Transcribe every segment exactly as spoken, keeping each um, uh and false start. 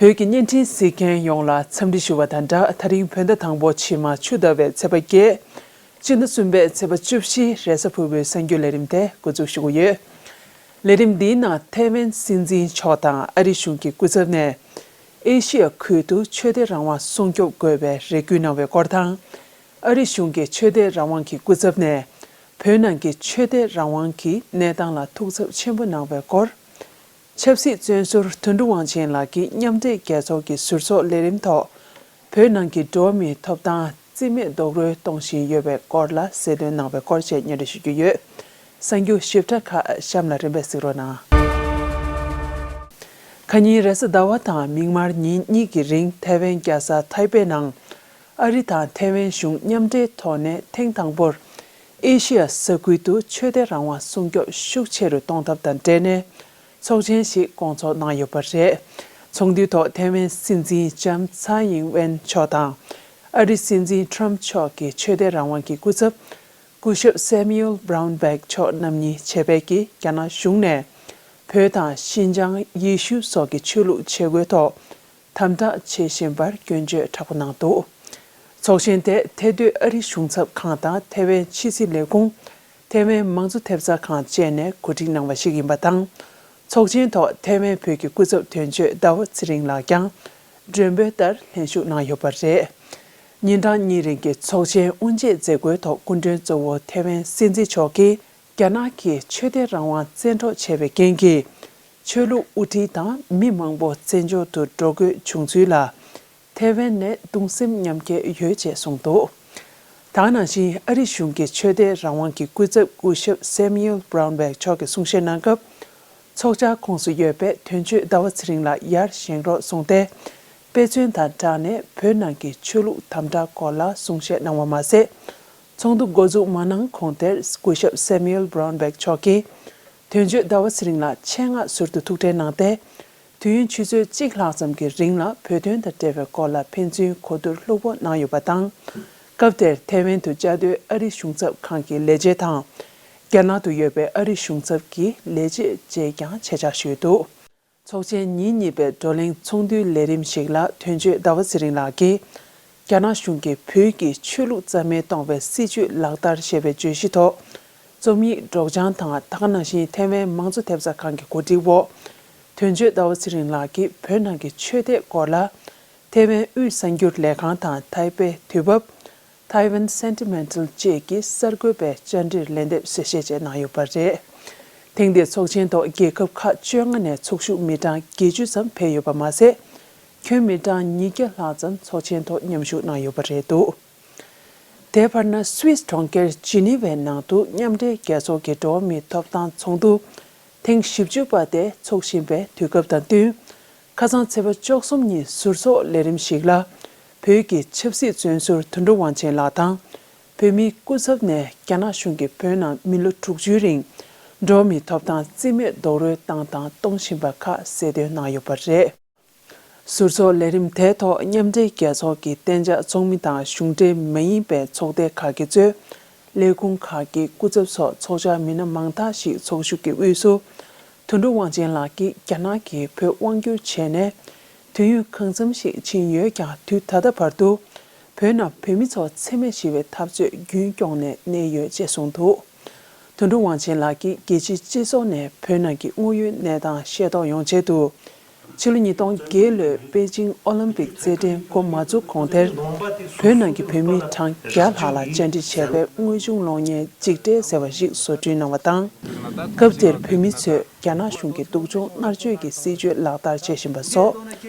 བོད་ཀྱི་བརྙན་འཕྲིན་གཟིགས་མཁན་ཡོངས་ལ་འཚམས་འདྲི་ཞུ་བ་དང་སྦྲགས། ད་རིང་བོད་ཟླ་དང་པོ་ཕྱི་མ་ཆུ་ཟླ་བའི་ཚེས་པ་བརྒྱད། སྤྱི་ཟླ་གསུམ་པའི་ཚེས་པ་བཅུ་བཞི་རེས་གཟའ་ཕུར་བུའི་གསར་འགྱུར་ལས་རིམ་དེ་འགོ་འཛུགས་ཞུ་གི་ཡོད། ལས་རིམ་འདིའི་ནང་ཐའེ་ཝན་སྲིད་འཛིན་མཆོག་དང་ཨ་རི་གཞུང་གི་སྐུ་ཚབ་ནས་ཨེ་ཤི་ཡ་ཁུལ་དུ་ཆོས་དད་རང་དབང་སྲུང་སྐྱོབ་དགོས་པའི་རེ་སྐུལ་གནང་བའི་སྐོར་དང་། ཨ་རི་གཞུང་གི་ཆོས་དད་རང་དབང་གི་སྐུ་ཚབ་ནས་བོད་ནང་གི་ཆོས་དད་རང་དབང་གི་གནས་སྟངས་ལ་ཐུགས་འཚབ་ཆེན་པོ་གནང་བའི་སྐོར། ཆབ་སྲིད་བཙོན་ཟུར་དོན་གྲུབ་དབང་ཆེན་ལགས་ཀྱིས་མཉམ་འབྲེལ་རྒྱལ་ཚོགས་ཀྱི་ཟུར་ཚོགས་ལས་རིམ་ཐོག་བོད་ནང་གི་འགྲོ་བ་མིའི་ཐོབ་ཐང་རྩིས་མེད་རྡོག་རོལ་གཏོང་བཞིན་ཡོད་པའི་སྐོར་ལ་གསལ་སྟོན་གནང་བའི་སྐོར་བཅས་སྙན་སྒྲོན་ཞུ་རྒྱུ་ཡོད། གསར་འགྱུར་ཞིབ་ཕྲ་ཁག་གཤམ་ལ་རིམ་པས་གཟིགས་རོགས་གནང་། ཁ་ཉིན་རེས་གཟའ་ཟླ་བ་དང་མིག་དམར་ཉིན་གཉིས་ཀྱི་རིང་ཐའེ་ཝན་རྒྱལ་ས་ཐའེ་པེ་ནང་ཨ་རི་དང་ཐའེ་ཝན་གཞུང་མཉམ་འབྲེལ་ཐོག་ནས་ཐེངས་དང་པོར་ཨེ་ཤི་ཡ་ས་ཁུལ་དུ་ཆོས་དད་རང་དབང་སྲུང་སྐྱོབ་ཤུགས་ཆེ་རུ་གཏོང་ཐབས་དང་འབྲེལ་ནས་ཚོགས་ཆེན་ཞིག་སྐོང་ཚོགས་གནང་ཡོད་པ་རེད། ཚོགས་འདུའི་ཐོག་ཐའེ་ཝན་སྲིད་འཛིན་ལྕམ་ཚའེ་ཡིང་ཝེན་མཆོག་དང་ཨ་རིའི་སྲིད་འཛིན་ཁྲོམ་མཆོག་གི་ཆོས་དད་རང་དབང་གི་སྐུ་ཚབ་སྐུ་ཞབས་སེ་མིའུལ་བྷ་རའུན་བྷེག་མཆོག་རྣམ་གཉིས་བྱེད་པའི་གི་རྒྱ་ནག་གཞུང་ནས་བོད་དང་ཤིན་ཅང་ཡེ་ཤུ་སོགས་ཀྱི་ཆོས་ལུགས་བྱེད་སྒོའི་ཐོག་དམ་དྲག་བྱེད་བཞིན་པར་སྐྱོན་བརྗོད་དྲག་པོ་གནང་འདུག་ཚོགས་ཆེན་དེ་ཐེ་སྡོད་ཨ་རིའི་གཞུང་ཚབ་ཁང་དང་ཐའེ་ཝན་ཕྱི་སྲིད་ལས་ཁུངས། ཐའེ་ཝན་མང་གཙོ་ཐེབས་རྩ་ཁང་བཅས་ནས་གོ་སྒྲིག་གནང་བ་ཞིག་ཡིན་པ་དང་། ཚོགས་ཆེན་ཐོག་ཐའེ་ཝན་བོད་ཀྱི་སྐུ་ཚབ་དོན་གཅོད་ཟླ་བ་ཚེ་རིང་ལགས་ཀྱང་མགྲོན་འབོད་ལྟར་ལྷན་ཞུགས་གནང་ཡོད་པ་རེད། ཉིན་གྲངས་གཉིས་རིང་གི་ཚོགས་ཆེན་དབུ་འབྱེད་མཛད་སྒོའི་ཐོག་སྐུ་མགྲོན་གཙོ་བོ་ཐའེ་ཝན་སྲིད་འཛིན་མཆོག་གིས། རྒྱ་ནག་གིས་ཆོས་དད་རང་དབང་བཙན་འཕྲོག་བྱས་པའི་རྐྱེན་གྱིས། ཆོས་ལུགས་དབུ་ཁྲིད་དང་མི་མང་པོ་བཙན་བྱོལ་དུ་འགྲོ་དགོས་བྱུང་ཚུལ་ལ། ཐའེ་ཝན་ནས་གདུང་སེམས་མཉམ་སྐྱེད་ཡོད་ཅེས་གསུངས་འདུག་ད་ག་ནང་བཞིན་ཨ་རི་གཞུང་གི་ཆོས་དད་རང་དབང་གི་སྐུ་ཚབ་སྐུ་ཞབས་སེ་མིའུལ་བྷ་རའུན་བྷེག་མཆོག་གིས་གསུང་བཤད་གནང་སྐབས། ཚོགས་བཅར་ཁོངས་སུ་ཡོད་པའི་དོན་གཅོད་ཟླ་བ་ཚེ་རིང་ལགས་ཡར་བཞེངས་རོགས་གསུངས་ཏེ། དཔེ་མཚོན་དང་སྦྲགས་ནས་བོད་ནང་གི་ཆོས་ལུགས་དམ་དྲག་སྐོར་ལ་གསུང་བཤད་གནང་བ་མ་ཟད། ཚོགས་འདུ་འགོ་འཛུགས་མ་གནང་གོང་དེར་སྐུ་ཞབས་སེ་མིའུལ་བྷ་རའུན་བྷེག་མཆོག་གིས་དོན་གཅོད་ཟླ་བ་ཚེ་རིང་ལ་ཆེད་མངགས་ཟུར་དུ་ཐུག་འཕྲད་གནང་སྟེ། དུས་ཡུན་ཆུ་ཚོད་གཅིག་ལྷག་ཙམ་གྱི་རིང་ལ་བོད་དོན་དང་འབྲེལ་བའི་སྐོར་ལ་ཕན་ཚུན་གོ་བསྡུར་ལྷུག་པོ་གནང་ཡོད་པ་དང་། སྐབས་དེར་ཐའེ་ཝན་དུ་བཅའ་སྡོད་ཨ་རི་གཞུང་ཚབ་ཁང་གི་ལས་བྱེད་དང་། རྒྱ་ནག་ཏུ་ཡོད་པའི་ཨ་རི་གཞུང་ཚབ་ཀྱི་ལས་བྱེད་བཅས་ཀྱང་ཆེད་བཅར་ཞུས་འདུག་ཚོགས་ཆེན་ཉིན་གཉིས་པའི་བགྲོ་གླེང་ཚོགས་འདུའི་ལས་རིམ་ཞིག་ལ་དོན་གཅོད་ཟླ་བ་ཚེ་རིང་ལགས་ཀྱིས། རྒྱ་ནག་གཞུང་གིས་བོད་ཀྱི་ཆོས་ལུགས་རྩ་མེད་གཏོང་བའི་སྲིད་བྱུས་ལག་བསྟར་ཞེས་པའི་བརྗོད་གཞི་ཐོག་རྩོམ་ཡིག་སྒྲོག་སྦྱང་དང་། ད་ག་ནང་བཞིན་ཐའེ་ཝན་མང་གཙོ་ཐེབས་རྩ་ཁང་གི་གོ་སྒྲིག་འོག་དོན་གཅོད་ཟླ་བ་ཚེ་རིང་ལགས་ཀྱིས་བོད་ནང་གི་ཆོས་དད་སྐོར་ལ། ཐའེ་ཝན་དབུས་གསར་འགྱུར་ལས་ཁང་དང་ཐའེ་པེ་དུས་བབ། Taiwan Sentinel བཅས་ཀྱི་གསར་འགོད་པའི་བཅར་འདྲིར་ལན་འདེབས་གསལ་བཤད་བཅས་གནང་ཡོད་པ་རེད། ཐེངས་འདིའི་ཚོགས་ཆེན་ཐོག་རྒྱལ་ཁབ་ཁག་བཅོ་ལྔ་ནས་ཚོགས་ཞུགས་མི་གྲངས་བརྒྱད་ཅུ་ཙམ་ཕེབས་ཡོད་པ་མ་ཟད། ཁྱོན་མི་གྲངས་ཉིས་བརྒྱ་ལྷག་ཙམ་ཚོགས་ཆེན་ཐོག་མཉམ་ཞུགས་གནང་ཡོད་པ་རེད་འདུག་དེ་བར་ན་སུད་སི་གྲོང་ཁྱེར་ཇི་ནི་ཝའི་ནང་དུ་མཉམ་འབྲེལ་རྒྱལ་ཚོགས་ཀྱི་འགྲོ་བ་མིའི་ཐོབ་ཐང་ཚོགས་འདུ་ཐེངས་བཞི་བཅུ་པ་དེ་འཚོགས་བཞིན་པའི་དུས་སྐབས་དང་བསྟུན། ཁ་སང་ཚེས་པ་བཅུ་གསུམ་ཉིན་ཟུར་ཚོགས་ལས་རིམ་ཞིག་ལ། བོད་ཀྱི་ཆབ་སྲིད་བཙོན་ཟུར་དོན་གྲུབ་དབང་ཆེན་ལགས་དང་། བོད་མིའི་སྐུ་ཚབ་ནས་རྒྱ་ནག་གཞུང་གིས་བོད་ནང་མི་ལོ་དྲུག་ཅུའི་རིང་། འགྲོ་བ་མིའི་ཐོབ་ཐང་རྩིས་མེད་རྡོག་རོལ་བཏང་དང་གཏོང་བཞིན་པ་ཁག་གསལ་སྟོན་གནང་ཡོད་པ་རེད། ཟུར་ཚོགས་ལས་རིམ་དེའི་ཐོག་མཉམ་འབྲེལ་རྒྱལ་ཚོགས་ཀྱི་གཏན་འཇགས་ཚོགས་མི་དང་གཞུང་འབྲེལ་མ་ཡིན་པའི་ཚོགས་སྡེ་ཁག་གི་གཙོས། ལས་ཁུངས་ཁག་གི་སྐུ་ཚབ་སོགས་ཚོགས་བཅར་མི་སྣ་མང་དག་ཞིག་ཚོགས་ཞུགས་ཀྱི་དབུས་སུ། དོན་གྲུབ་དབང་ཆེན་ལགས་ཀྱིས་རྒྱ་ནག་གིས་བོད་དབང་བསྒྱུར་བྱས་ནས་དུས་ཡུན་གང་འཚམ་ཞིག་ཕྱིན་ཡོད་ཀྱང་། དུས་ད་ལྟ་བར་དུ་བོད་ནང་བོད་མི་ཚོ་འཚེ་མེད་ཞི་བའི་འཐབ་རྩོད་རྒྱུན་སྐྱོང་ནས་གནས་ཡོད་ཅེས་གསུངས་འདུག་དོན་གྲུབ་དབང་ཆེན་ལགས་ཀྱིས་རྒྱལ་སྤྱིའི་སྤྱི་ཚོགས་ནས་བོད་ནང་གི་དངོས་ཡོད་གནས་སྟངས་ཤེས་རྟོགས་ཡོང་ཆེད་དུ། ཕྱི་ལོ་ཉིས་སྟོང་བརྒྱད་ལོའི་པེ་ཅིང་ཨོ་ལིམ་པིག་རྩེད་འགྲན་འགོ་མ་བཙུགས་གོང་དེར། བོད་ནང་གི་བོད་མི་གྲངས་བརྒྱ་ལྷག་ལ་བཅར་འདྲི་བྱས་པའི་དངོས་བྱུང་གློག་བརྙན་འཇིགས་བྲལ་ཟེར་བ་ཞིག་བཟོ་སྐྲུན་གནང་བ་དང་། སྐབས་དེར་བོད་མི་ཚོས་རྒྱ་ནག་གཞུང་གི་སྡུག་སྦྱོང་མནར་གཅོད་ཀྱི་སྲིད་བྱུས་ལག་བསྟར་བྱེད་བཞིན་པ་སོགས་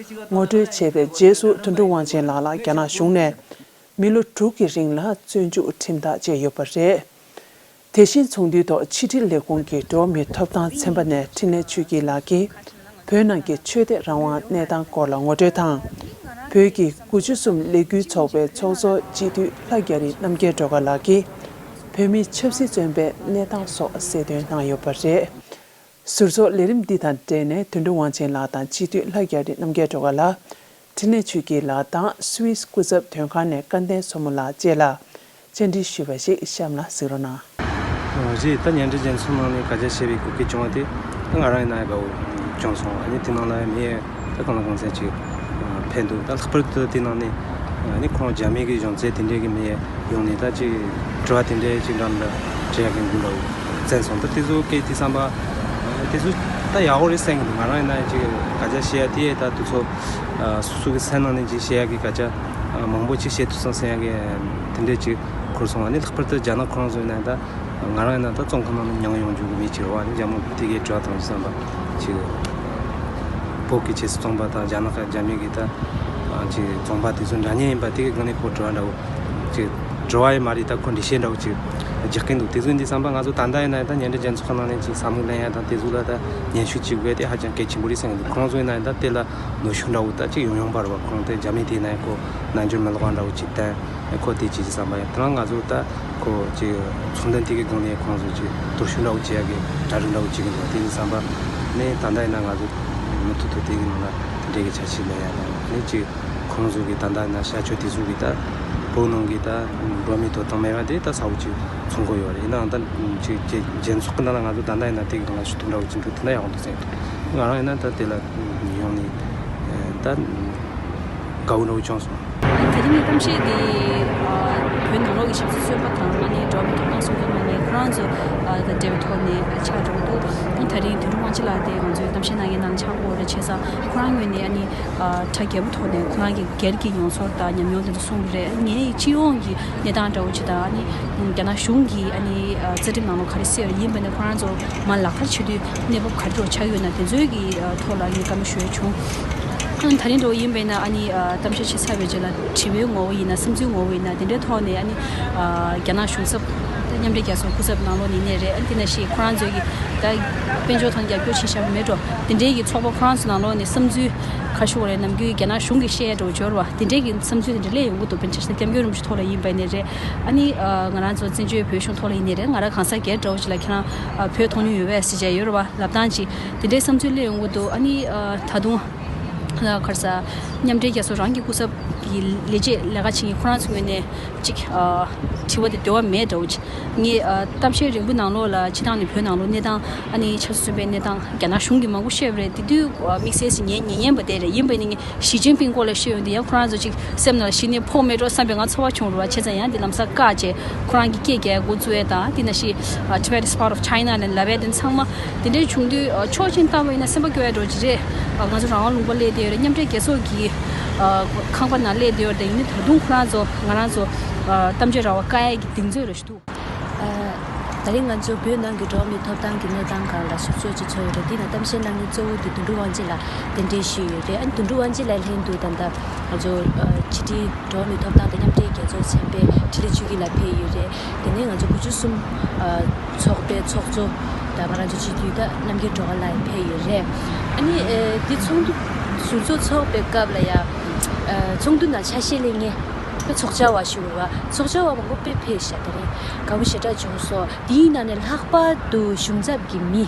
ངོ་སྤྲོད་བྱས་པའི་རྗེས་སུ། དོན་གྲུབ་དབང་ཆེན་ལགས་ལ་རྒྱ་ནག་གཞུང་ནས་མི་ལོ་དྲུག་གི་རིང་ལ་བཙོན་འཇུག་ཁྲིམས་ཐག་བཅད་ཡོད་པ་རེད། དེ་བཞིན་ཚོགས་འདུའི་ཐོག་ཕྱི་དྲིལ་ལས་ཁུངས་ཀྱི་འགྲོ་བ་མིའི་ཐོབ་ཐང་ཚན་པ་ནས་འཕྲིན་ལས་ཆོས་སྐྱིད་ལགས་ཀྱིས། བོད་ནང་གི་ཆོས་དད་རང་དབང་གནས་སྟངས་སྐོར་ལ་ངོ་སྤྲོད་དང་། བོད་ཀྱི་དགུ་བཅུ་གསུམ་ལས་འགུལ་ཚོགས་པའི་ཚོགས་གཙོ་སྤྱི་འཐུས་ལྷ་རྒྱ་རི་རྣམ་རྒྱལ་སྒྲོལ་དཀར་ལགས་ཀྱིས། བོད་མིའི་ཆབ་སྲིད་བཙོན་པའི་གནས་སྟངས་སོགས་གསལ་སྟོན་གནང་ཡོད་པ་རེད། ཟུར་ཚོགས་ལས་རིམ་འདི་དང་འབྲེལ་ནས་དོན་གྲུབ་དབང་ཆེན་ལགས་དང་སྤྱི་འཐུས་ལྷ་རྒྱ་རི་རྣམ་རྒྱལ་སྒྲོལ་དཀར་ལགས། འཕྲིན་ལས་ཆོས་སྐྱིད་ལགས་དང་སུད་སི་སྐུ་ཚབ་དོན་ཁང་ནས་སྐལ་ལྡན་བསོད་མོ་ལགས་བཅས་ལ་བཅར་འདྲི་ཞུས་པ་ཞིག་གཤམ་ལ་གཟིགས་རོགས་གནང་། རེད། ད་མཉམ་འབྲེལ་རྒྱལ་ཚོགས་ནང་ནས་དགག་བྱ་བྱས་པའི་གོ་སྐབས་བྱུང་བ་དེ་ད་ང་རང་ཡིན་ན་ཡང་དགའ་བོ་བྱུང་སོང་། ཨ་ནི་དེ་ནང་ལ་མི་ད་གང་ལ་གང་འཚམ་ཅིག་ ཕེབས་འདུག་ད་ལྷག་པར་དུ་དེ་ནང་ནས་ཨ་ནི་ཁོང་རྒྱ་མི་གི་གཞུང་ཚབ་དེ་འདྲས་ཀྱི་མི་ཡོང་ནས་ད་ཅིག་དྲི་བ་དེ་འདྲས་ཅིག་འདྲ་མི་འདྲ་དྲི་ཡག་གི་འགུལ་འདྲ་བོ་བཙན་སོང་། ད་དེ་ཚོ་སྐད་དེ་བསམ་པ་དེ་ཚོ་ད་ཡག་པོ་རེད་བསམ་གྱི་འདུག་ང་རང་ཡིན་ན་ཅིག་སྐད་ཆ་བཤད་ཡ་དེ་ད་དུས་ཚོད་སོ་སོ་གི་སེམས་ནང་ནས་ཅིག་བཤད་ཡ་གི་སྐད་ཆ་མང་པོ་ཅིག་བཤད་ཐུབ་སོང་བསམ་ཡ་གི་དེ་འདྲས་ཅིག་འཁོར་སོང་། ཨ་ནི་ལྷག་པར་དུ་རྒྱ་ནག་ཁོ་རང་ཚོ་ཡིན་ན་ད། ང་རང་ཡིན་ན་ད་བཙོན་ཁང་ནང་ནས་མྱངས་ཡོང་རྒྱུ་གི་མི་ཅིག་རེད་བ། ཨ་ནི་རྒྱ་མི་དེ་གའི་དྲི་བ་དང་བསམ་པ་ཅིག་བོད་ཀྱི་ཆེད་དུ་བཙོན་པ་དང་རྒྱ་ནག་རྒྱ་མི་གི་ད་ཅིག་བཙོན་པ་དེ་ཚོ་འདྲ་མཉམ་ཡིན་པ་དེ་གི་སྒང་ནས་ཁོ་དྲི་བ་འདྲ་བོ་ཅིག་དྲི་བ་ཡིན་མ་རེད། ད་ཁོ་འགྲེལ་བཤད་འདྲ་བོ་ཅིག་རྒྱག་གིན་འདུག་དེ་ཚོ་འདི་བསམ་པ་ང་ཚོ་ད་ལྟ་ཡིན་ན་ད་མཉམ་འབྲེལ་རྒྱལ་ཚོགས་ཁང་ནང་ནས་ཅིག་བསམ་བློ་ལེན་ཡ་དང་དེ་ཚོ་ལ་ད་སྙན་ཞུ་ཅིག་དགོས་དེ་ཧ་ཅང་གལ་ཆེན་པོ་རེད་བསམ་གྱི་འདུག་ཁོང་ཚོ་ཡིན་ན་ད་དེ་ལ་ནོར་འཁྲུལ་འདྲ་བོ་ད་ཅིག་ཡོང་ཡོང་པ་རེད་བ། ཁོང་དེ་རྒྱ་མི་དེ་ཡིན་ན་ཁོ་རྣལ་འབྱོར་མི་ལོག་པ་འདྲ་བོ་ཅིག་བསྟན། ཁོ་དེ་ཅི་བསམ་པ་ཡིན། དེ་རིང་ང་ཚོ་ད་ཁོ་ཅི་ཚོང་དོན་དེ་གའི་སྒང་ནས་ཁོང་ཚོ་ཅི་དོགས་ཞུ་འདྲ་བོ་བྱེད་ཡ་གི་གྲ་སྒྲིག་འདྲ་བོ་བྱེད་ཀྱི་འདུག་དེ་ཡིན་བསམ་པ་ནས་ད་ལྟ་ཡིན་ན་ང་ཚོ་མུ་མཐུད་དུ་དེ་གི་ནང་ལ་དེ་འདྲའི་གི་བྱ་བྱེད་ལས་ཡ་དང་ནས་ཅི་ཁོང་ཚོ་གི་ད་ལྟ་ཡིན་ན་བྱ་སྤྱོད་དེ་ཚོ་གི་ད་བོད་ནང་གི་ད་འགྲོ་མི་དོ་དང་མེད་པ་དེ་ད་ཚ་བོ་ཅིག་མཚོན་གི་ཡོད་རེད། ཡིན་ནའང་ད་ཅི་ཅི་རྒྱལ་ཚོགས་ཀྱི་ནང་ལ་ང་ཚོ་ད་ལྟ་ཡིན་ན་དེ་གི་ནང་ལ་ཞུ་ཐུབ་འདྲ་བོ་ཅིག་འགྲོ་དེ་ན་ཡག་པོ་འདུག་ཟེར་འདུག་ང་རང་ཡིན་ན་ད་དེ་ལ་ཡོང་ནས་ད། དགའ་བོ་འདྲ་བོ་བྱུང་སོང་། དེ་རིང་གི་གཏམ་བཤད་འདི་བོད་ནང་ལོགས་ཀྱི་ཆབ་སྲིད་བཙོན་པ་དང་ཨ་ནི་འགྲོ་བ་མིའི་ཐོབ་ཐང་སྲུང་སྐྱོབ་གནང་མཁན་ཁོ་རང་ཚོ་དང་འབྲེལ་བའི་ཐོག་ནས་ཆགས་འགྲོ་གི་འདུག་དེ་རིང་དོན་གྲུབ་དབང་ཆེན་ལགས་དེ་ང་ཚོའི་གཏམ་བཤད་གནང་མཁན་ནང་ཆགས་ཡོད་རེད། བྱས་ཙང་ཁོ་རང་ངོས་ནས་ཨ་ནི་གྲ་རྒྱས་པོ་ཐོག་ནས་ཁོ་རང་གི་སྒེར་གྱི་མྱོང་ཚོར་དང་ཉམས་མྱོང་དེ་ཚོ་གསུངས་པ་རེད། ངའི་སྤྱི་ཡོངས་ཀྱི་གནས་སྟངས་འདྲ་བོ་ཅིག་དང་ཨ་ནི་རྒྱ་ནག་གཞུང་གི་ཨ་ནི་རྩ་ཁྲིམས་ནང་ལོགས་ག་རེ་གསལ་ཡོད་ཡིན་པ་ནས་ཁོ་རང་ཚོ་མར་ལག་བསྟར་བྱེད་དུས་གནས་བབ་ག་རེ་འདྲ་བོ་ཆགས་ཡོད་ན་དེ་ཚོའི་གི་ཐོག་ལ་ངས་བཀའ་མོལ་ཞུ་ཡ་བྱུང་། ད་རིང་འདྲ་བོ་ཡིན་པས་ན་ཨ་ནི་གཏམ་བཤད་བྱས་ཚར་བའི་རྗེས་ལ་དྲི་བའི་ངོ་བོ་ཡིན་ན་བསམ་ཚུལ་ངོ་བོ་ཡིན་ན་དེ་འདྲའི་ཐོག་ནས་ཨ་ནི་རྒྱ་ནག་གཞུང་ཚབ་མཉམ་འབྲེལ་རྒྱལ་ཚོགས་སྐུ་ཚབ་ནང་ལོགས་ནས་ཡིན་ནའི་རེད། ཨ་ནི་དེ་ནང་བཞིན་ཁོ་རང་ཚོའི་གི་ད་དཔལ་འབྱོར་དང་རྒྱབ་སྐྱོར་བྱེད་བཞག་པ་མེད་འགྲོ་དེ་འདྲའི་གི་ཚོགས་པ་ཁོ་རང་ཚོ་ནང་ལོགས་ནས་བསམ་ཚུལ་ག་རེ་ཞུ་དགོས་རེད། ནམ་རྒྱུན་རྒྱ་ནག་གཞུང་གི་བཤད་འགྲོ་འབྱོར་བ་དེ་འདྲའི་གི་བསམ་ཚུལ་དེ་འདྲ་སླེབས་ཡོང་གི་འདུག་དཔེར་ན་ཆ་བཞག་སྐྱབས་མགོན་རིན་པོ་ཆེ་ཐོག་ལ་ཡིན་པ་ཡིན་ནའི་རེད། ཨ་ནི་ང་རང་ཚོ་བཙན་བྱོལ་བོད་གཞུང་ཐོག་ལ་ཡིན་ནའི་རེད། ང་རང་གང་ཟག་སྒེར་འདྲ་བོ་ཞིག་ལ་ཁྱེད་རང་བོད་མཐོང་མྱོང་ཡོད་པས་ཟེར་བྱས་ཡོད་རེད་བ། ལབ་སྟངས་ཅིག་དེ་འདྲའི་བསམ་ཚུལ་སླེབས་ཡོང་གི་འདུག་ཨ་ནི་ད་དུང་ག་རེ་ཟ་མཉམ་འབྲེལ་རྒྱལ་ཚོགས་རང་གི་སྐུ་ཚབ་ཀྱི་ལས་བྱེད་ལས་ཀ་བྱེད་མཁན་ཁོ་རང་ཚོའི་ངོས་ནས་ཅིག་དྲི་བ་དེ་འདོད་པ་མེད་འདྲ་བོ་ཅིག་ངས་གཏམ་བཤད་རིང་པོ་ནང་ལོགས་ལ་སྤྱིར་བཏང་ནས་བོད་ནང་ལོགས་གནས་སྟངས་ཨ་ནི་ཆབ་སྲིད་བཙོན་པའི་གནས་སྟངས་རྒྱ་ནག་གཞུང་གིས་མང་པོ་བཤད་པ་རེད། དེ་དུས་དམིགས་བསལ་ཞིག་ངས་ཉན་ཉན་པ་དེ་རེད། ཡིན་པ་ནི་ངས་ཞི་ཅིན་ཕིང་སྐོར་ལ་བཤད་ཡོང་དུས་ཡང་ཁོ་རང་ཚོ་ཅིག་སེམས་ནང་ལ་གཞི་ནས་ཕོག་མེད་འགྲོ་བསམ་པའི་ང་ཚོར་བ་བྱུང་རེད་བ། བྱས་ཙང་ཡང་འདི་ལམ་སང་བཀག་བྱས་ཁོ་རང་གི་སྐད་རྒྱག་འགོ་བཙུགས་ཡས་དང་དེ་ནང་བཞིན་Tibet is part of China ལབ་ལབ་ཡས་དེ་ཚང་མ་དེ་འདྲའི་བྱུང་དུས་ཕྱོགས་གཅིག་ནས་བལྟས་པ་ཡིན་ན་སེམས་པ་སྐྱོ་ཡས་འགྲོ་གི་རེད། ང་ཚོ་རང་དབང་ལུང་པ་སླེབས་བསྡད་ཡོད་རེད། མཉམ་འབྲེལ་རྒྱལ་ཚོགས་ཀྱི་ཁང་པ་ནང་སླེབས་བསྡད་ཡོད་རེད། ཡིན་ནའི་ད་དུང་ཁོ་རང་ཚོ་ང་རང་ཚོ་གཏམ་བརྗོད་རང་དབང་བཀག་ཡས་ཀྱི་གདེང་ཚོད་རེད་ཞུ་འདུག་ད་རིང་ང་ཚོ་བོད་ནང་གི་འགྲོ་བ་མིའི་ཐོབ་ཐང་གི་གནས་སྟངས་སྒང་ལ་ཞིབ་འཚོལ་ཅིག་བྱས་ཡོད་རེད། དེ་ནང་གཏམ་བཤད་གནང་མཁན་གཙོ་བོ་དེ་དོན་གྲུབ་དབང་ཆེན་ལགས་གདན་འདྲེན་ཞུས་ཡོད་རེད། ཨ་ནི་དོན་གྲུབ་དབང་ཆེན་ལགས་ལྷན་དུ་ད་ལྟ་ང་ཚོ་ཕྱི་དྲིལ་འགྲོ་བ་མིའི་ཐོབ་ཐང་དང་མཉམ་འབྲེལ་རྒྱལ་ཚོགས་ཚན་པའི་ཁྲི་ལས་ཆོས་སྐྱིད་ལགས་ཕེབས་ཡོད་རེད། དེ་ནས་ང་ཚོ་དགུ་བཅུ་གསུམ་ཚོགས་པའི་ཚོགས་གཙོ་དང་ང་རང་ཚོ་སྤྱི་འཐུས་ད་རྣམ་རྒྱལ་སྒྲོལ་དཀར་ལགས་ཕེབས་ཡོད་རེད། ཨ་ནི་འདི་ཚོགས་འདུ་ཟུར་ཚོགས་ཚོགས་པའི་སྐབས་ལ་ཡ་ཚོགས་འདུ་ནང་ཆ་ཤས་ལེན་མཁན་ཚོགས་བཅར་བ་ཞུ་བ་ཚོགས་བཅར་བ་མང་པོ་དཔེ་ཕེབས་ཤག་དེ་རིང་དགའ་པོ་ཞེ་དྲག་བྱུང་སོང་། དེའི་ནང་ནས་ལྷག་པར་དུ་གཞུང་ཚབ་ཀྱི་མི།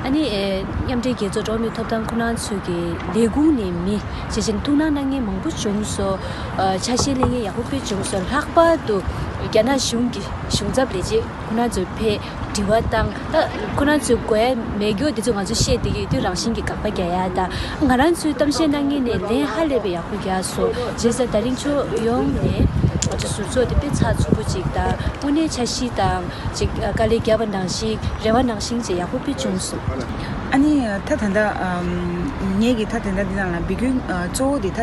ཨ་ནི་ཨེ་མཉམ་འབྲེལ་རྒྱལ་ཚོགས་འགྲོ་བ་མིའི་ཐོབ་ཐང་ཁོ་རང་ཚོའི་གི་ལས་ཁུངས་ནས་མི། ཞེས་བྱས་ནས་ཐུགས་སྣང་གནང་མཁན་མང་པོ་བྱུང་སོང་། ཨ་ཆ་ཤས་ལེན་མཁན་ཡག་པོ་དཔེ་བྱུང་སོང་། ལྷག་པར་དུ་རྒྱ་ནག་གཞུང་གི་གཞུང་ཚབ་ལས་བྱེད་ཁོ་རང་ཚོས་ཕེབས་དྲི་བ་བཏང་། ད་ཁོ་རང་ཚོས་དགོས་ཡ་མེད་རྒྱུ་དེ་ཚོ་ང་ཚོས་བཤད་བསྡད་ཀྱི་ཡོད་དུས་རང་བཞིན་གྱི་དགག་པ་རྒྱག་ཡ་དང་། ང་རང་ཚོའི་གཏམ་བཤད་གནང་མཁན་ནས་ལན་ཧ་ལས་པའི་ཡག་པོ་རྒྱག་སོང་། བྱས་ཙང་ད་རིང་ཕྱོགས་ཡོངས་ནས་ང་ཚོ་ཟུར་ཚོགས་དེ་དཔེ་ཚགས་ཚུད་པོ་ཅིག་དང་། དངོས་གནས་འཆར་གཞི་དང་ཅིག་དཀའ་ལས་བརྒྱབ་པ་ནང་བཞིན་རེ་བ་ནང་བཞིན་ཅིག་ཡག་པོ་དཔེ་བྱུང་སོང་། ཨ་ནི་ད་ད་ལྟ་ངས་ཀྱི་ད་དེ་འདྲ་འདི་ནང་ལ་འབོད་སྐུལ་གཙོ་བོ་དེ་ད་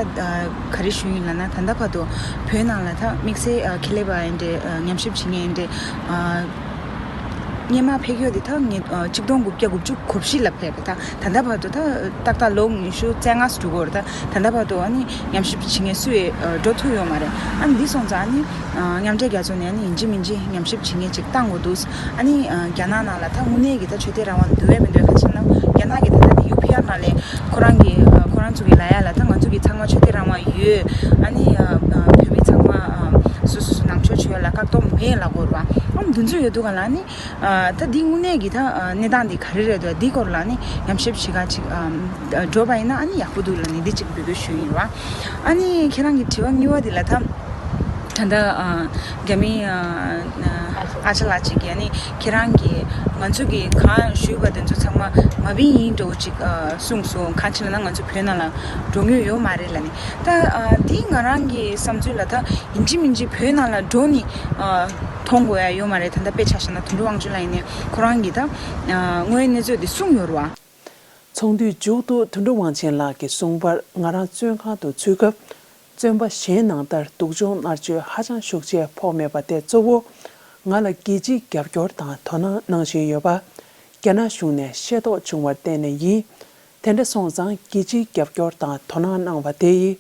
ག་རེ་ཞུ་ཡིན་ལབ་ན། ད་ལྟ་བར་དུ་བོད་ནང་ལ་ད་དམིགས་བསལ་ཁེ་ལས་པ་ཡིན་འདྲ་ཉམས་ཞིབ་བྱེད་མཁན་ཡིན་འདྲ། སྔོན་མ་ཕེབས་ཡོད་དེ་ད་ངས་ཆིག་སྟོང་དགུ་བརྒྱ་དགུ་བཅུ་གོ་བཞི་ལ་ཕེབས་པ་ད་ད་ལྟ་བར་དུ་ད་ཏག་ཏག་ལོ་ཉི་ཤུ་རྩ་ལྔ་འགྲོ་གི་ཡོད་རེད། ད་ད་ལྟ་བར་དུ་ཨ་ནི་ཉམས་ཞིབ་བྱེད་མཁན་སུ་ཡང་འགྲོ་ཐུབ་ཡོད་མ་རེད། ཨ་ནི་འདི་སོང་ཙང་ཨ་ནི་མཉམ་འབྲེལ་རྒྱལ་ཚོགས་ནས་ཨ་ནི་ཡིན་གཅིག་མིན་གཅིག་ཉམས་ཞིབ་བྱེད་མཁན་ཅིག་བཏང་དགོས་འདུག་ཨ་ནི་རྒྱ་ནག་ནང་ལ་ད་དངོས་གནས་ཀྱི་ད་ཆོས་དད་རང་དབང་འདུག་བས་མི་འདུག་ག་ཅིག་ན་རྒྱ་ནག་གི་ད་ལྟ་དེ་ཡུ་པི་ཨར་ནང་ལས་ཁོ་རང་གི་ཁོ་རང་ཚོ་གི་ལབ་ཡ་ལ་ད་ང་ཚོ་གི་ཚང་མ་ཆོས་དད་རང་དབང་ཡོད། ཨ་ནི་བོད་མི་ཚང་མ་སོ་སོ་སོ་ནང་ཆོས་བྱེད་ཡ་ལ་བཀག་སྡོམ་མེད་ལབ་དགོས་རེད་བ། ཨ་ནི་འདི་ཚོ་ཡོད་འདུག་ག་ལ་ཨ་ནི། ད་འདི་དངོས་གནས་ཀྱི་ད་གནས་སྟངས་འདི་ག་རེ་རེད་འདུག་འདི་སྐོར་ལ་ནི་ཉམས་ཞིབ་བྱེད་ག་ཅིག་འགྲོ་བ་ཡིན་ན་ཨ་ནི་ཡག་པོ་འདུག་ལ་ནི་འདི་ཅིག་འབོད་སྐུལ་ཞུ་ཡིན་བ། ཨ་ནི་ཁྱེད་རང་གི་དྲི་བ་གཉིས་པ་འདི་ལ་ད་ད་ལྟ་རྒྱ་མི་ ཨ་ཅག་ལགས་ཅིག་གིས་ཨ་ནི་ཁྱེད་རང་གིས་ང་ཚོ་གི་གང་ཞུས་པ་དེ་ཚོ་ཚང་མ་མ་བིན་ཡིན་འདྲ་བོ་ཅིག་ཨ་གསུངས་སོང་། གང་ཅི་ལབ་ན་ང་ཚོ་བོད་ནང་ལ་འགྲོ་མྱོང་ཡོད་མ་རེད་ལབ་ནས། ད་ཨ་འདི་ང་རང་གི་བསམ་ཚུལ་ལ་ད་ཡིན་གཅིག་མིན་གཅིག་བོད་ནང་ལ་འགྲོ་ནས་ཨ་མཐོང་དགོས་ཡ་ཡོད་མ་རེད། ད་ལྟ་དཔེ་ཆ་བཞག་ན་དོན་གྲུབ་དབང་ཕྱུག་ལགས་ཡིན་ནའི་ཁོ་རང་གིས་ད་ཨ་དངོས་ཡོད་གནས་ཚུལ་འདི་གསུངས་ཡོད་རེད་བ། ཚོགས་འདུའི་མཇུག་ཏུ་དོན་གྲུབ་དབང་ཆེན་ལགས་ཀྱིས་གསུངས་པར། ང་རང་བཙོན་ཁང་དུ་ཚུད་སྐབས། བཙོན་པ་གཞན་ནང་ལྟར་སྡུག་སྦྱོང་མནར་གཅོད་ཧ་ཅང་ཤུགས་ཆེ་ཕོག་མེད་པ་དེ་གཙོ་བོ། ང་ལ་རྒྱལ་སྤྱིའི་རྒྱབ་སྐྱོར་དང་དོ་སྣང་གནང་བཞིན་ཡོད་པ། རྒྱ་ནག་གཞུང་ནས་ཤེས་རྟོགས་བྱུང་བར་བརྟེན་ནས་ཡིན། དེ་འདྲ་སོང་ཙང་། རྒྱལ་སྤྱིའི་རྒྱབ་སྐྱོར་དང་དོ་སྣང་གནང་བ་དེ་ཡིས།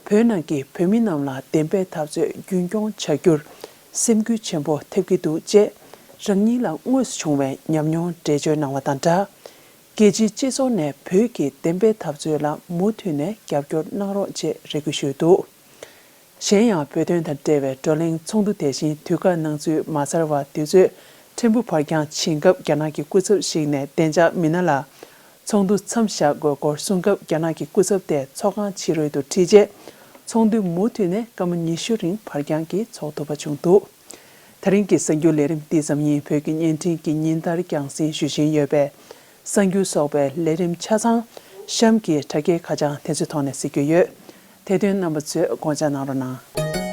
བོད་ནང་གི་བོད་མི་རྣམས་ལ་བདེན་པའི་འཐབ་རྩོད་རྒྱུན་སྐྱོང་བྱ་རྒྱུར། སེམས་འགུལ་ཆེན་པོ་ཐེབས་ཀྱི་འདུག་ཅེས། རང་ཉིད་ལ་དངོས་སུ་བྱུང་བའི་ཉམས་མྱོང་འགྲེལ་བརྗོད་གནང་བ་དང་སྦྲགས། རྒྱལ་སྤྱིའི་སྤྱི་ཚོགས་ནས་བོད་ཀྱི་བདེན་པའི་འཐབ་རྩོད་ལ་མུ་མཐུད་ནས་རྒྱབ་སྐྱོར་གནང་རོགས་ཅེས་རེ་སྐུལ་ཞུས་འདུག་གཞན་ཡང་། བོད་དོན་དང་འབྲེལ་བའི་བགྲོ་གླེང་ཚོགས་འདུ་དེ་བཞིན་དུས་བཀག་གནང་ཚུལ་མ་ཚར་བར། དུས་ཚོད་ཕྲན་བུ་ཕར་འགྱངས་ཕྱིན་སྐབས། རྒྱ་ནག་གི་སྐུ་ཚབ་ཞིག་ནས་བདེ་འཇགས་མི་སྣ་ལ། ཚོགས་འདུ་མཚམས་བཞག་དགོས་སྐོར་གསུངས་སྐབས། རྒྱ་ནག་གི་སྐུ་ཚབ་དེ་ཚོགས་ཁང་ཕྱི་རོལ་དུ་ཁྲིད་རྗེས། ཚོགས་འདུ་མུ་མཐུད་ནས་སྐར་མ་ཉི་ཤུ་རིང་ཕར་འགྱངས་ཀྱིས་འཚོགས་ཐུབ་པ་བྱུང་འདུག་ད་རིང་གི་གསར་འགྱུར་ལས་རིམ་འདི་ཙམ་ཡིན། བོད་ཀྱི་བརྙན་འཕྲིན་གྱི་ཉིན་ལྟར་རྒྱང་སྲིང་ཞུ་བཞིན་ཡོད་པས། གསར་འགྱུར་སོགས་པའི་ལས་རིམ་ཆ་ཚང་གཤམ་གྱི་དྲ་རྒྱའི་ཁ་བྱང་དེ་ཚོའི་ཐོག་ནས་གཟིགས་རྒྱུ་ཡོད། དེ་དོན་རྣམ་པ་ཚོས་དགོངས་འཇགས་གནང་རོགས་གནང་།